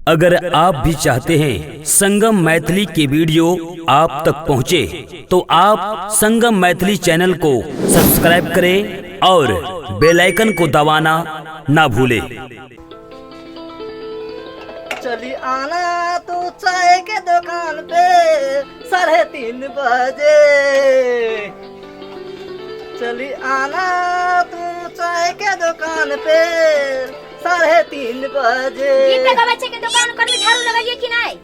अगर आप भी चाहते हैं संगम मैथिली के वीडियो आप तक पहुंचे, तो आप संगम मैथिली चैनल को सब्सक्राइब करें और बेल आइकन को दबाना ना भूलें। चली आना तू चाय के दुकान पे 3:30 बजे। चली आना तू चाय के दुकान पे 3:30 बजे। गीत गबै छै के दुकान उकान में झाड़ू लगलिए कि नहीं?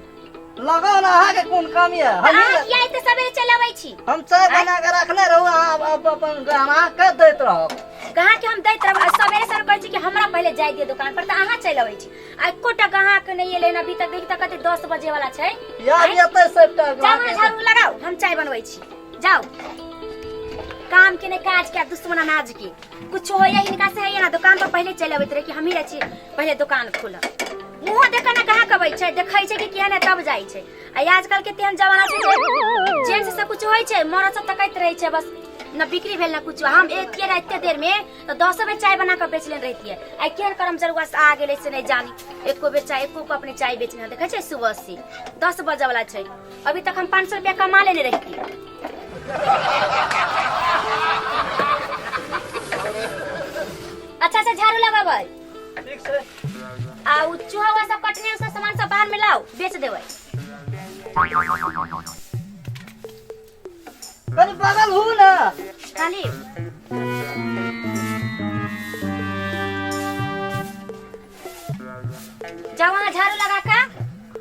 लगाओ ना, अहाँ के कोन काम ये? हम किया एते सवेरे चल अबै छी? हम चाय बना के रखने रहू, आप अपन गाना के दैत रहब। कहाँ के हम दैत रहब? सवेरे सवेरे कहै छी कि हमरा पहिले जाय दिअ दुकान पर, त अहाँ चलि अबै छी। आ एकोटा ग्राहक नहि एलै अभी तक। देखी त कते 10 बजे वाला छै। यार एतै सबटा। जाउ अहाँ झाड़ू लगाउ, हम चाय बनबै छी। जाउ। काम के नहि काज के, दुश्मन अनाज के। कुछ होइए हिनका से होइए ना, दुकान पर पहिले चलि अबैत रहे कि हमही रहै छी पहिले दुकान खोलब। मुँहो देख ना कहाँ कबै छै, देखै छै कि किया नहि तब जाइ छै। आ आजकल के तेहन जमाना छै जे जेंट्स से कुछ होइ छै, मरद सब तकैत रहै छै, बस न बिक्री भेल न कुछ। हम एक के एते देर में तो 10 बेर चाय बना के बेच लेने रहितियै। आ केहन करम जरुआ से आ गेलै से नहीं जानी, एको बेर चाय एको कप ने चाय बेचने। देखै छै सुबह से 10 बजे वाला छै, अभी तक हम 500 रुपया कमा लेने रहितियै। अच्छा से झाड़ू लगाबै। ठीक छै। आ उ चूहा उहा सब कटने सब सामान सब बाहर में लाओ, बेच देबै। कनी बगल हूँ ना। खाली जाओ अहाँ झाड़ू लगा के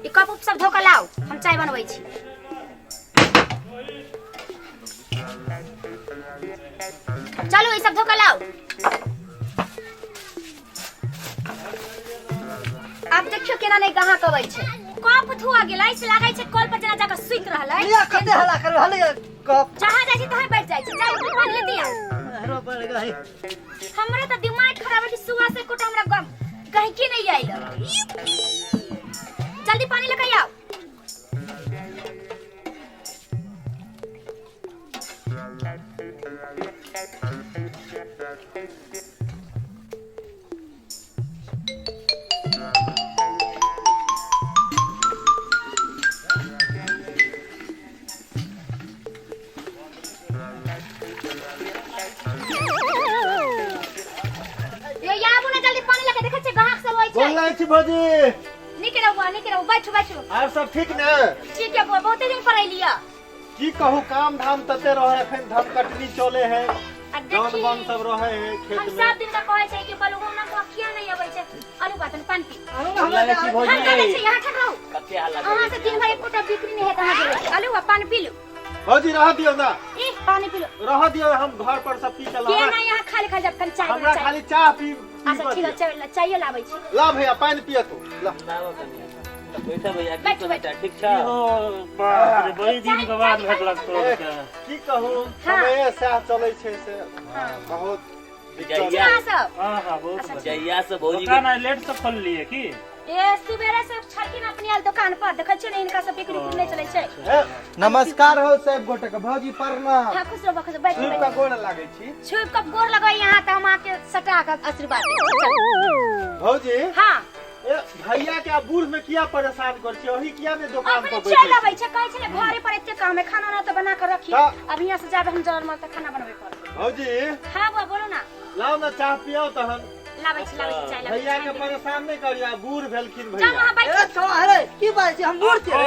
ई कप उप सब धो के लाओ, हम चाय बनबै छी। चलू ई सब धो के लाओ। आब देखियो केना नहीं ग्राहक अबै छै। कप धुआ गेलै से लागै छै कल पर जेना जाके सुति रहलै। लिया कते हल्ला कर हले कप। जहाँ जाइ छै तहाँ बैठ जाइ छै। जाउ पानि लेती आउ। हरो बढ़ गई। हमरा तऽ दिमाग खराब है कि सुबह से एकोटा हमरा गम कहीं की नहीं आइल। जल्दी पानी लेके आओ। यो आबू ना जल्दी पानी लेके, देखै छियै ग्राहक सब होइ छै। गोर लागै छी भौजी। नीक रहू बुआ, नीक रहू, बैठू बैठू। आर सब ठीक ने? ठीक है बुआ, बहुते दिन पर अयलियै। की कहू, काम धाम तते रहे, एखन धन कटनी चले है, आ जन देखी बन सब रहे है खेत हम में। सब दिन का कहै छै कि बलुआ ना बुआ किया नहीं अबै छै। अनु बातन पानी पी। आनू ना हमरा लागै छी के। भौजी। हम कहै छी यहाँ ठक रहू। कते हल्ला अहाँ करै से छी दिन भर एकोटा बिक्री नहीं हेत अहाँ के। अनु बा पानी पी लू। भौजी रह दियौ ना। ई पानी पी लू। रह दियौ, हम घर पर सब पी के के लाबै। ना यहाँ खाली खाली जब खाली चाय हमरा चाय। खाली चाह पी अच्छा ठीक है, चाय चाय लाबै छी। ला भैया पानि पिय तू ला। लाबऽ कनिया। तऽ बैठऽ भैया, की बैठू, समाचार ठीक छ? बाप रे, बड़ी दिन के बाद भेटलक तोरा के। की कहू, हाँ। समय सएह चलै छै से हाँ। बहुत दिक्कत। जहिया अहाँ सब हाँ हाँ बहुत बढ़िया। जहिया से भौजी दुकान आइ लेट से खोललिए की? ए सुबेरे से छलखिन अपने आयल दुकान पर, देखै छियै ने हिनका सब बिक्री उक्री नहि चलै छै। हे, नमस्कार हो सब गोटे के भौजी, प्रणाम। हाँ खुश रहो खुश रहो, बैठू छुप के बैठू। गोड़ लागै छी। छुप के गोर लगै यहाँ तऽ हम अहाँके सटा के आशीर्वाद देब। चलू। भौजी। हाँ। ए भैया के आब बूढ़ में किया परेशान कर छी, अही किया ने दुकान अपने पर चलि बैठे अबै छै, कहै छलै घरे पर एते काम है, खाना उना तऽ बना के रखी। तऽ- अब यहाँ से जाबे हम जरल मर तऽ खाना बनबै पड़त। भौजी। हाँ बुआ बोलो ना। लाउ ना चाह पियाओ तहन। लाबै छी लाबै छी चाय लाबै छी। भैया के परेशान नहीं करिया, बूढ़ भेलखिन जाउ भैया। अहाँ बैठू। ए छोड़ा अरे की बात छै, हम बूढ़ छियै?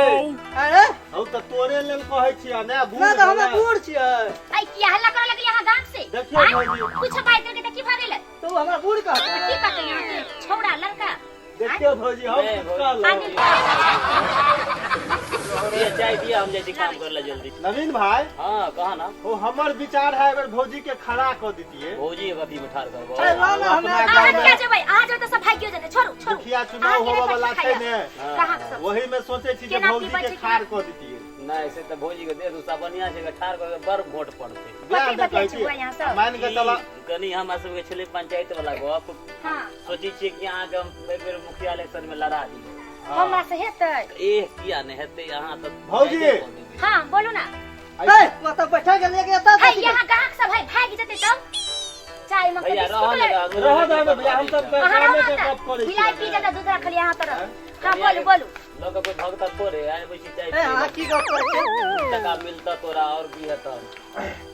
अरे हम तऽ तोरे लेल कहै छियै ने बूढ़ ना तऽ हमरा भेलै। बूढ़ छियै। ऐ किया हल्ला करऽ लगलियै अहाँ गाम से? देखियौ आँय? भौजी। कुछ बाजि देलकै तऽ की भऽ गेलै? तू हमरा बूढ़ कहत? की कहतै अहाँके छौड़ा लड़का? देखियौ भौजी, हम नहीं, कुछ भौजी। कहलहुँ। आगे दिया चाय दिया, हम जाइ छी काम करे ला जल्दी। नवीन भाई। हाँ कहा ना। ओ हमर विचार है अगर भौजी के खड़ा कऽ दितियै। भौजी के कथी में ठाढ़ करबो? अरे ला ना अपना हमरा। अहाँ गाँव किया जेबै? अहाँ जेबै तऽ सब भागियो जेतै। छोड़ू छोड़ू। मुखिया चुनाव अहाँ के होबऽ वाला नहि छै खाइया। ने, कहाँ सब वही में सोचै छी जे केना भौजी पीबै के छै, खाड़ कऽ दितियै। नहि से तऽ भौजी के देह उसा बढ़िया छै, अगर ठाढ़ करबै बड़ वोट पड़तै। वएह कथी ने बतियाइ कहै छी छी। बुआ यहाँ सब? मान के चला कनी हमरा सबके छलै पंचायत वाला गप। हाँ। सोचै छियै कि अहाँके हम एक बेर मुखिया इलेक्शन में लड़ा दी। हमरा से हेतै? एह किया नहि हेतै, अहाँ तऽ भौजी। हाँ बोलू ना। ए ओतऽ बैठा गेलियै कि एतऽ? है यहाँ ग्राहक सब है, भागि जेतै तब चाय में भैया बिस्कुट रह ले। ना। रह दे भैया, हम सब अहाँ कामे रहू के ना गप करै मिलाई छी। पी जेतै दूध रखलियै अहाँ तरफ। हाँ बोलू बोलू। लोग कोई भगता थोड़े आए बैठी चाय ए अहाँ की गप करै छियै? टका मिलता तोरा और भी हेतौ।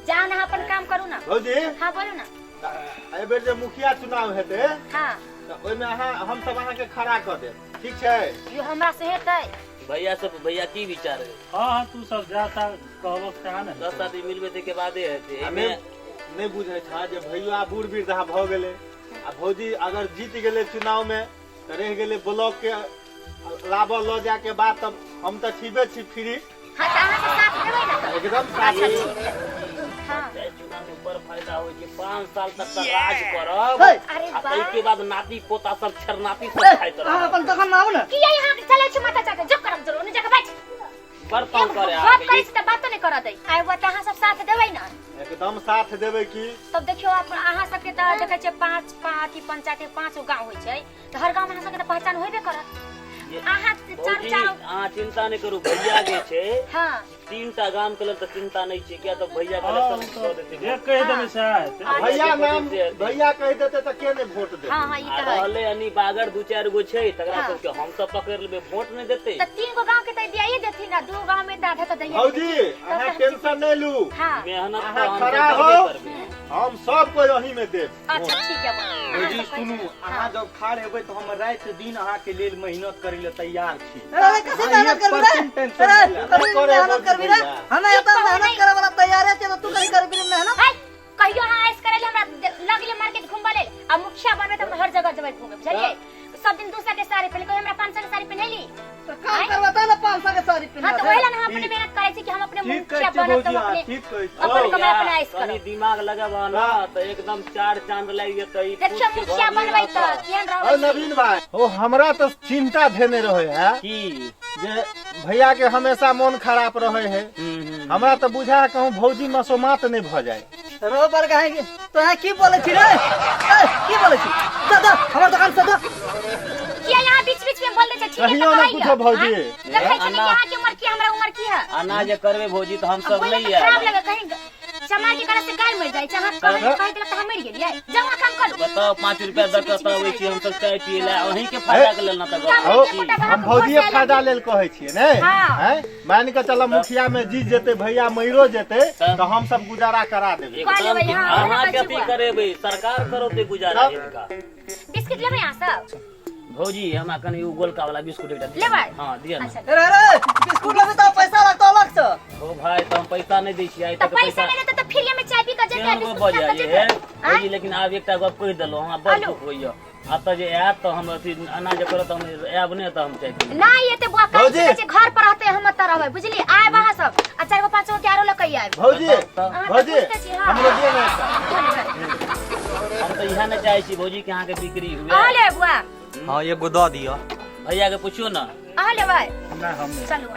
जाओ ना अपन काम करू ना। भौजी। हाँ बोलू ना। एहि बेर जे मुखिया चुनाव हेतै हाँ तऽ ओहिमे अहाँ हम सब अहाँके खड़ा कऽ देब, ठीक छै? यो हमरा से हेतै। भैया सब भैया की विचार है? हाँ हाँ तू सब जा ता कहबो तहाँ ने। 10 आदमी मिलबे ते के बादे हेतै। आ एहिमे नहि बुझै छह जे भैया बूढ़ वृद्धा भऽ गेलै आ भौजी अगर जीत गेलै चुनाव मे तऽ रहि गेलै ब्लॉक के लाबऽ लऽ जाय के बाद, तब हम तऽ छिबे छी फ्री। हाँ तऽ अहाँ सब साथ देबै ना? एकदम साथ। अच्छा ठीक है। हाँ चुनाव में बड़ फायदा होइ छै, 5 साल तक तऽ राज करब। हे, अरे आ वाह। ताहिके बाद नाती पोता सब छरनाती ए, सब खाइत अहाँ रहब। अपन दोकान में आबू ने। किया यहाँ के चलै छी माथा चाटे जो करब जरूर नहीं जाके बैठ। बड़ तंग करे गप अहाँके। करै छी तऽ बातो नहीं करऽ दै। आइ हुआ तऽ अहाँ सब साथ देबै ना? एकदम साथ देबै की। तब देखियौ अहाँ सबके तऽ देखै छियै पाँच पाँच अथी पंचायत के 5 गो गाँव होइ छै, तऽ हर गाँव में अहाँ सबके तऽ पहचान होबे करत। अहाँ चारू भौजी चारू अहाँ चिंता नहि करू, भैया जे छै हाँ 3टा गाम के लेल तऽ चिंता नहि छै, किया तऽ भैया के हाँ, सब दऽ देतै। जे कहि देबै सएह हेतै। हाँ। भैया नाम भैया कहि देतै तऽ के नहि वोट देतै? हाँ हाँ ई आ तऽ है। रहलै अनी बागर 2-4 गो छै, तकरा हाँ। सबके हम सब पकड़ लेबै, वोट नहि देतै। तऽ 3 गो गाँव के तऽ दियाइए देथिन आ 2 गाँव में तऽ आधा तऽ दैये भौजी देथिन। अहाँ टेंशन नहि लू, हाँ मेहनत अहाँ तऽ हम खड़ा करबे हो। करबै। हम सब कोइ अही में देब। अच्छा ठीक है बा। भौजी सुनू, अहाँ जब ठाढ़ हेबै तऽ हम राति दिन अहाँके लेल मेहनत करै लए तैयार छी। अरे कथी मेहनत करबी रे? 1% टेंशन अरे नहि लेब। कथी मेहनत करबी रे? हमे एतऽ मेहनत करे वाला तैयारे छियै तऽ तू कथी करबी रे मेहनत? है कहियो अहाँ ऐस करे हमरा लगले मार्केट घुमबा लेल आ मुखिया बनबे तऽ हम हर जगह जेबै घूमे, बुझलियै? सब दिन दूसरा के साड़ी पहनली, कहियो हमरा 500 के साड़ी पहनेली? तऽ काम करबा तब ने 500 के साड़ी हाँ तो पहिनबे। वही ला ना हम अपने मेहनत करै छी कि हम अपने ठीक कहै मुखिया छियै बनब भौजी, तऽ हम अहाँ अपने ठीक कहै छियै। अपन कमाई भैया, अपना ऐस कनी करब। दिमाग लगाबऽ ना तऽ एकदम 4 चांद लागि जेतै। ई देखियौ पूछ के मुखिया घर नहि बनबै तऽ रहत। केहन ओ रहबै। नवीन भाई, ओ हमरा तऽ चिंता धेने रहे है की जे भैया के हमेशा मोन खराब रहे है। हमरा तऽ बुझा है कहूँ भौजी मसोमात नहि भऽ जाए। रो पर कहे कि तो यहाँ की बोले छी रे? ए, की बोले छी? दा दा हमर दुकान से दा। किया यहाँ बीच बीच में बोल दै छै? ठीक है कहियो तऽ ना कहैया। कुछो भौजी। हाँ? देखै छी ने कि अना- अहाँ के उम्र की हमरा उम्र की है। अना जे करबै भौजी तऽ हम सब बोले नहि तऽ खराब आयब। लगे, कहीं चमार के करे से गाय मर जाइ छै। अहाँ कहि कहि देलक तऽ हम मरि गेलियै। जाउ अहाँ काम करू। बताउ 5 रुपया दऽ कऽ तऽ अबै छी हमसब चाय पियै लए, अहीं के फायदा के लेल ना तऽ गप हौ, करै छी। हम भौजिए फायदा लेल कहै छियै ने। हाँ। हैं? मान के चलब मुखिया में जीत जेतै भैया मरियो जेतै तऽ हम सब गुजारा करा देबै। कऽ लेबै, एकदम हाँ, अहाँ ओहे के अथी बचुआ। करेबै, सरकार करौतै गुजारा तब? हिनका। बिस्किट लेबै अहाँ सब? भौजी हमरा कनी उ गोलका वाला बिस्कुट एकटा दिअ। लेबै? हाँ दिअ ना। अच्छा अरे अरे बिस्कुट लेबै तऽ पैसा लगतौ अलग से। ओ भाई तऽ हम पैसा नहि दै छियै आइ तऽ तक। पैसा नहि लेतै तऽ फ्रीए में चाय पी कऽ जेतै आ केहन गप बिस्कुट खा कऽ बजै जेतै। हे भौजी, लेकिन आब एकटा गप कहि देलहुँ, हमरा बड़ आलू। दुख होइया। आब तऽ जे आयत तऽ हम अथी एना जे करत तऽ हम आयब नहि तऽ हम चाय पीब। नहि एते बुआ काल्हि भौजी। से कहै छै घर पर रहतै हम एतऽ रहबै, बुझलियै? आयब अहाँ सब आ 4 गो 5 गो के आरो लऽ कऽ आयब। भौजी तऽ अहाँ तऽ भौजी बुझिते छी, हाँ। हमरो दिअ ने एकटा। हम तऽ इएह नहि चाहै छी भौजी कि अहाँके बिक्री हुए। अहाँ लेबै बुआ? हाँ एगो दऽ दिअ। भैया के पूछियो ना। अहाँ लेबै? नहि हम नहि। चलू।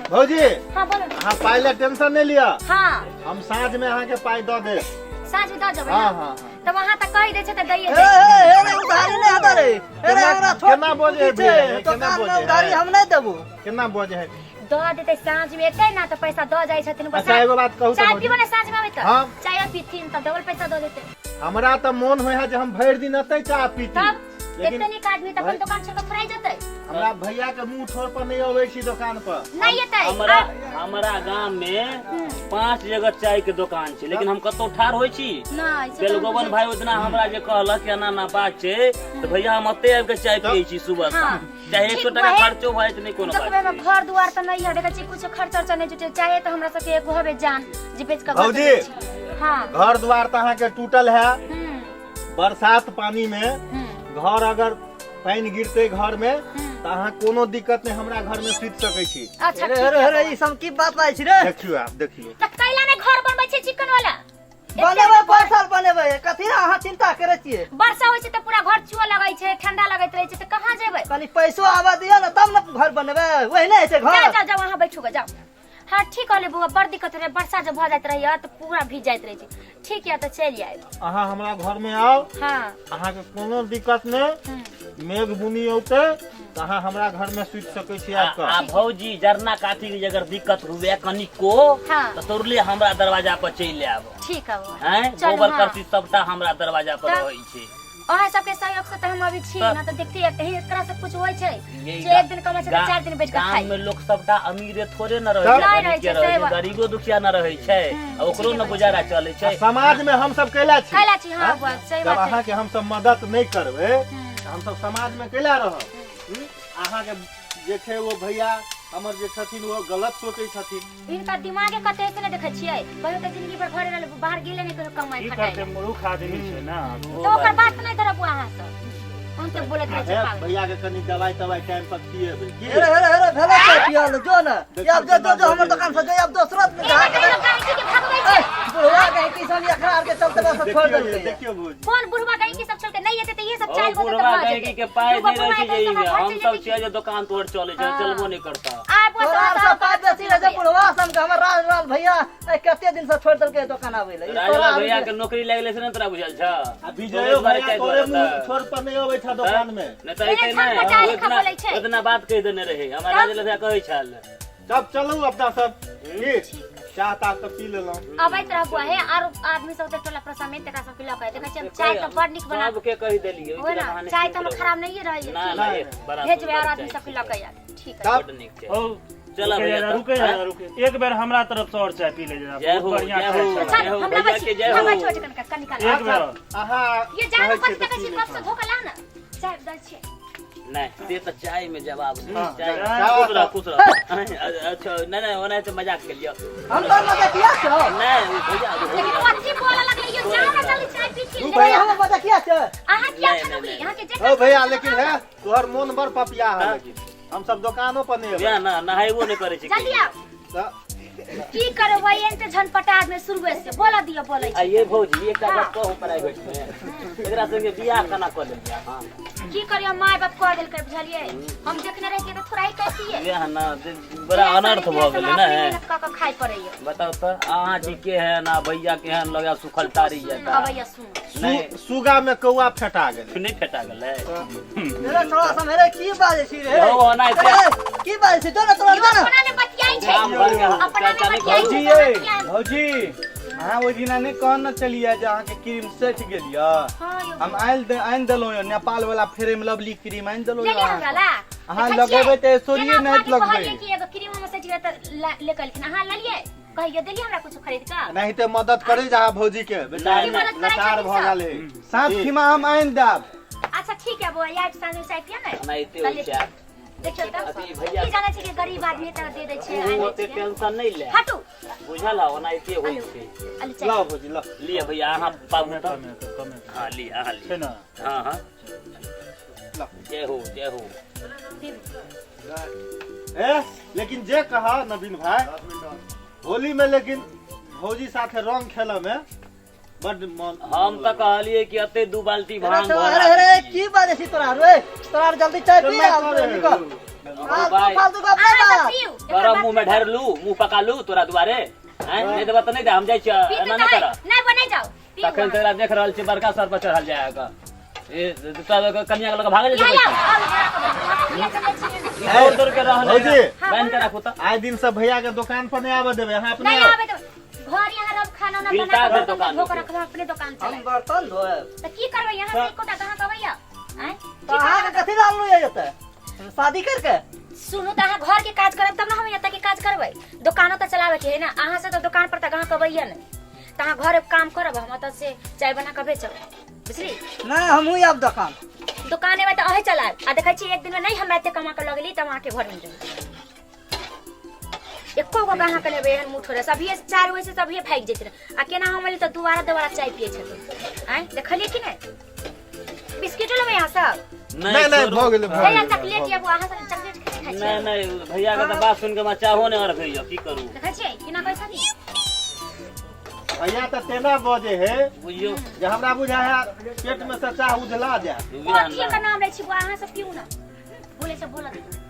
भौजी हाँ बोलू ना। अहाँ पाइ लए टेंशन नहि लिअ। हाँ हम साँझ में अहाँके पाइ दऽ देब। साँझ में दऽ जेबै हाँ ना? हाँ हाँ। तब अहाँ तऽ कहि दै छै तऽ दैये ए दै। ए रे उधारी नहि हेतौ रे। ए रे हमरा छोट केना बजै है छै, भैया, केना दोकान में बजै है? उधारी हम नहि देबो। केना बजै है? दऽ देतै साँझ में एतै ना तऽ पैसा दऽ जाइ छथिन। अच्छा एगो बात कहू तऽ चाय भौजी। पीबो ना साँझ में आबै तऽ? हाँ। चाय पीथिन तऽ डबल पैसा दऽ देतै। हमरा तऽ मोन होइ है जे हम भरि दिन एतै चाह पीती, तब लेकिन एते नीक आदमी तऽ अपन दोकान छोड़ कऽ थोड़े जेतै। हमरा भैया के मुंह ठोर पर नहीं अबै छी दोकान पर। नहि एतै। हमरा हमरा गाम में 5 जगह चाय के दोकान छै, लेकिन हम कतौ ठाढ़ होइ छी? नहि से तऽ हम बेलगोबन बुझै भाई ओतना हमरा जे कहलक कि एना एना बात छै तऽ भैया हम एते आबि के चाय पियै छी सुबह हाँ। शाम, चाहे 100 ठीक टका वही। खर्चो भऽ जायत नहि कोनो देखबै बात हमरा छै। घर दुआर तऽ नहि है, देखै छी कुछो खर्चा उर्चा नहि जुटे, चाहे तऽ हमरा सबके एगो हवे जान जे बेच कऽ घर भौजी। चलै छी। हाँ घर द्वार तऽ अहाँके टूटल है, हम्म बरसात पानी में हम्म घर अगर पानि गिरते घर में तऽ अहाँ कोनो दिक्कत नहीं, हमरा घर में सुति सकै छी। अच्छा अरे ठीक अरे है। अरे ई सब की बात बाजै छी रे? देखियौ आप देखियौ। तऽ कैला नहि घर बनबै छै चिकन वाला? बनेबै पर साल बनेबै, कथी ला अहाँ चिंता करै छियै? वर्षा होइ छै तऽ पूरा घर चुअ लगै छै, ठंडा लगैत रहै छै, तऽ कहाँ जेबै? कनी पैसो आबऽ दिअ ने तब ने घर बनेबै, वही नहि होइ छै जाओ घर। जाओ जाओ अहाँ बैठू गे जाओ। हाँ ठीक कहले बौआ, बड़ दिक्कत रहे, वर्षा जब भऽ जाइत रहैया तऽ पूरा भीज जाइत रहै छै। ठीक यऽ तऽ चलि आयब। अहाँ हमरा घर में आउ। हाँ अहाँके कोनो दिक्कत नहीं, मेघ बुनी औते तऽ अहाँ हमरा घर में सुति सकै छी आबि आ कऽ। भौजी जरना काठी के अगर दिक्कत हुए कनिको हाँ। तऽ तोरले हमरा दरवाजा पर चलि आयब। ठीक है बौआ। हैं चलू, गोबर हाँ। करसी सबटा हमरा दरवाजा पर तब? रहै छै। अहाँ सबके सहयोग से तऽ हम अभी छी तऽ- ना तऽ देखते एही एकरा से कुछ होइ छै ये जे एक दिन कमाइ छै तऽ गा- चारि दिन बैठ कऽ गाम खाइ में लोग सबटा अमीरे थोड़े न रहै तब- छै नहि रहै गरीब छै, रहै सही छै बात। गरीबो दुखिया न रहै छै हम्म, आ ओकरो ठीके न बात गुजारा चलै आ छै समाज में हम सब कैला छी कैला छी, हाँ, आँय? बस, सही जब बात है। अहाँके हम सब मदद नहि करबै हम्म। तऽ हम सब समाज में कैला रहब हम्म? अहाँके जे छै ओ भैया हमर जे छथिन ओ गलत सोचै छथिन हिनका दिमागे कते से नहि देखै छियै कहियो तऽ जिंदगी भर घरे रहल बाहर गेले नहि कहियो कमाइ की खटाइ करतै मूर्ख आदमी छै ने तऽ ओकर बात नहि धरब अहाँ सब हम तऽ बोलैत रहै हे छै पागल। भैया के कनी दवाई तवाई टाइम पर खिएबै की हेरे हेरे हेरे भेलै चाय पियल जो ने आब जो जो जो हमर दोकान से जो आब दोसरो आदमी एना ग्राहक कहियो गायकी के भगबै छै ए, बुढ़वा गहिकी सब एकरा आर के चलते बस छोड़ देखियौ देलकै देखियौ भौजी कोन बुढ़वा गायकी सब छोड़ के नहीं एते तऽ ये सब ओ चारि गो तऽ बुढ़वा भऽ गायकी जेतै के पाइ दूगो नहि बुढ़वा रहै छै एतै जे तऽ हमरा घर हम चलि सब जेतै छियै जे दोकान तोहर चलै छै हाँ। चलबो नहि करता आब बस तोरा आर से पाइ बेसी रहै छै बुढ़वा सन के हमर राज लाल भैया ए, कते दिन से छोड़ देलकै दोकान आबै ले राजलाल भैया के नौकरी लागि गेलै से नहि तोरा बुझल छ आ विजयो भैया तोरे मुंह छोड़ पर नहि अबै छ दोकान में नहि तऽ पहिले अइते छन नहि पटायल ओतना बोलै छै। ओतना बात कहि देने रहै हमरा राजलाल भैया कहै छल तब चलू अपना सब की चाह ताह तऽ पी लेलहुँ अबैत रहबो हे आर आदमी सब ओते टोला पड़ोसा में तकरा सबके लऽ के देखै छियै हम चाय तऽ बड़ नीक बना सबके कहि देलियै हो ना चाय तऽ हमर खराब नहीं रहै ना ना है बड़ा भेजबै सुन्दर और आदमी चाय सबके छै। लऽ के आयत ठीक है तब बड नीक छै हौ, चल रुके भैया जरा, तब। रुके जरा, रुके एक बेर हमरा तरफ से और चाय पी ले जरा जय बहुत हो, बढ़िया जय चाय हो। छलै। चल हो, हम भैया लाबै के छी जय हो। लाबै छी ओहि कनिका कनिका एक बेर और। अहाँ ये जानो कहै कथी छियै तऽ देखै पी छी लै कब से धोखा ला ना चाय दै छियै नहीं से तऽ चाय में जवाब नहीं हाँ, चाय चाय। खुश रह खुश रह अच्छा नहीं नहीं ओना तो मजाक के लियो हम तो मजाकिया छौ नहीं वो भैया वो लेकिन भैया। कथी बोले लगलै यो जाओ ना जल्दी चाय पी के भैया हम मजाकिया छौ अहाँ किया नहीं, छलौ नहीं, अहाँ के जे ओ भैया लेकिन है तोहर मोन बड़ पपिया है लेकिन हम सब दोकानो पर नहीं भैया ना नहाइबो नहीं करे छै जल्दी आओ तऽ की करबै एहन तऽ झनपटा आदमी शुरुए से बोला दियो बोलै आ छी ये भौजी एकटा बात कहू प्राइवेट में एकरा संगे बियाह केना कऽ लेलियै अहाँ की करियो माय बाप कह देलकै बुझलियै हम देखने रहियै तऽ थोड़ा ही कहतियै बियाह ना बड़ा अनर्थ भऽ गेलै ने मेहनत कऽ कऽ खाइ पड़ैया बताउ तऽ अहाँ ठीके है ना भैया केहन लगा सुखल तारी ये अबैया सुन नहीं सुगा में कौआ फेटा गेलै नहीं फेटा गेलै मेरे छोड़ा सब मेरे की बाजै छी रे यौ, ओना ए, की बाजै छी जो ने तोरा यो जो ने अपना ने बतियाई छै गाम घर के अपना ने चर्चा नहि बतियाई करू। भौजी छै ये तऽ बतियाई। भौजी अहाँ ओहि दिना नहि कहने छलियै जे अहाँके क्रीम सठि गेल यऽ हाँ यौ हम आनि दे आनि देलहुँ यऽ नेपाल वाला फ्रेम लवली क्रीम आनि देलहुँ ले यऽ ले हमरा अहाँके। ला अहाँ देखै छियै? लगेबै तऽ ऐश्वर्ये केना नाइट भाभी लगबै। कहलियै कि एगो क्रीम हम सचि गेलै तऽ ले के एलखिन अहाँ ललियै कहियो देलियै हमरा कुछ खरीद कऽ एनाहिते मदद करै जा भौजी के बेचारी मदद करै लाचार छथिन भऽ सब। गेल है सात खीमा हम आनि देब अच्छा ठीक है बौआ आबि साँझ में चाय पिया ने एनाहिते होइ छै देखियौ तऽ अथी भैया- की जानै छै कि गरीब आदमी तऽ दे दै छै तू आनि दै ओते छै टेंशन नहि ले हटू बुझल है ओनाहिते होइ छै आलू चाय लाओ भौजी लाओ लिअ भैया अहाँ पाबू तऽ कमे कर, कमे कर। हाँ लिअ अहाँ छै लिअ ना हाँ हाँ लाओ। जय हो जय हो ए लेकिन जे कहा नवीन भाई होली में लेकिन भौजी साथे रंग खेले में बड मन हम तऽ कहलियै कि एते दू बाल्टी अरे भांग तो भरा अरे अरे दै छी। की बाजै छी तोरा रे तोरा आर जल्दी चाय पी आ निकल आ तू फालतू गप अहाँ नहि सब बाज पीउ एकर गरम बाद मुंह में ढारि लू मुंह पका लू तोरा दुआरे आँय नहि देबऽ तऽ नहि दे हम जाइ छियै पीते एना तऽ नहि है करऽ नहि बनै जाउ पीउ तखन अहाँ। तोरा देख रहल छी बड़का सर पर चढ़ल जाय कऽ ए तोरा कनिया के लऽ कऽ भागल या जेतै या आउ बड़ा कऽ बैठू। किया चलै छियै ई दौड़ दौड़ के रहल भौजी। बान्हि के राखू तऽ आइ दिन से भैया के दुकान पर नहीं आबे देबै अहाँ अपने नहीं आउ। आबे देबै घर यहाँ रब खाना उना बिलटा बना दे के बर्तन दोकान धो के के। रखब अपने दुकान हम चलायब बर्तन धोएब तऽ की करबै यहाँ से एकोटा ग्राहक अबैया आँय तऽ अहाँके कथी लालू यऽ एतऽ शादी करके सुनू तऽ अहाँ घर के काज करब तब ने हम एतऽ के काज करबै दोकानो तऽ चलाबे के है ना अहाँ से तऽ दोकान पर तऽ ग्राहक अबैया नहि तऽ अहाँ घर काम करब हम ओतऽ से चाय बना कऽ बेचब बुझली नहि हमहूँ आयब दोकान दोकान एबै तऽ अहीं चलायब आ देखै छी एक दिन में नहीं हमरा एते कमा कऽ लगली तऽ हम अहाँके घर में रहब एको गो अहाँ के लेबै एहन मुँह ठोरे सभिए 4 बजे से सभिए भागि जैत रहे आ केना हम एली तऽ दुबारा दोबारा चाय पिए छथिन आँय देखलियै कि नहि बिस्किटो लेबै अहाँ सब नहीं नहीं छोड़ू। भऽ गेलै भऽ भैया गेलै चॉकलेट ये अहाँ सब चॉकलेट खाइ नहीं छियै नहीं भैया के तऽ बात सुन के हमरा चाहो नहि रखैया की करू देखै छियै केना कहै छथिन भैया तऽ तेना बजे है बुझियौ जे हमरा बुझा है पेट में से चाह उझला जाए कथी के नाम लै छी बौआ अहाँ सब पीऊ ना बोले से बोलत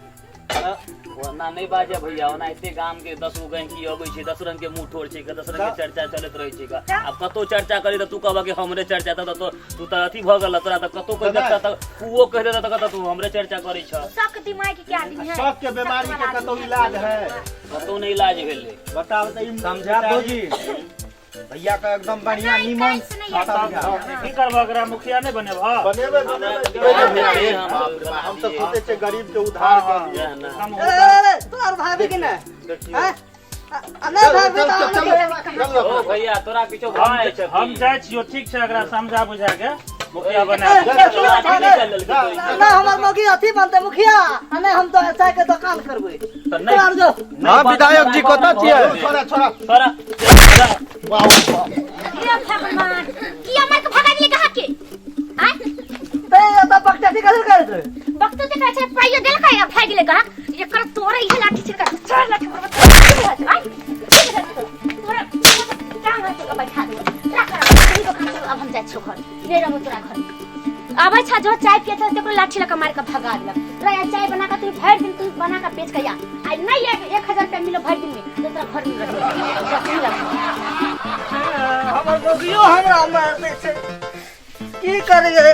ओना नहि बाजब भैया ओना एते गाम के 10 गो गहिंकी अबै छै 10 रंग के मुंह ठोर छै 10 रंग के चर्चा चलैत रहै छै आब कतौ चर्चा करी तऽ तू कहबह कि हमरे चर्चा तऽ तो तू तऽ अथी भऽ गेल तोरा तऽ कतौ कहि देतऽ तऽ कुओ कहि देतऽ तऽ कहतऽ तू हमरे चर्चा करै छह शक दिमाग के आदमी है शक के बीमारी के कतौ इलाज है कतौ नहि इलाज भेलै बताओ तऽ ई समझा भौजी भैया के एकदम बढ़िया नहीं, निमन काल्हि से नहीं आयल। की करबह एकरा मुखिया नहि बनेबह बनेबै बनेबै। हम तऽ सोचै छियै गरीब के उद्धार कऽ दियै। एकदम ए, ए, ए, तोहर भाभी के ने देखियौ। हैं? आ नहि भाभी तऽ चल, हम चल, चल, ओ भैया तोरा किछो भय छै हम जाइ छियौ ठीक छै एकरा समझा बुझा के मुखिया बना ए, दे। ए, ना हमर मौगी अथी बनतै मुखिया आ नहि हम तो चाय के दोकान करबै नहि तोहर जो हाँ विधायक जी कतऽ छियै छोड़ा छोड़ा। तोरा हे भगवान, किया मार के भगा देली कहाँ के आय ते एतऽ बकचटी कथी करैत रहे वक्त ते कहै छै पाइयो देलकै आ भागि गेलै कहाँ एकर तोरे इहे लाठी छिड़का चार लाठी मारबो तोरा की बुझल छौ, आय की बुझल छौ तोरा? तोरा टांग हाथ के बैठा देबो। राख राख तोरी दोकान चल, अब हम जाइ छियौ घर, नहि रहबो तोरा घर। आबै छ जो चाय पिए छ तेकरो लाठी लऽ के मारि के भगा देलक। रह चाय बना के तू भरि दिन तू बना के बेच के आ, आइ नहि 1000 रुपया मिलो भरि दिन में तो तोरा घर में रखबो जखनी लगबो। हमर मौगियो हमरा मार दै छै, की करियै?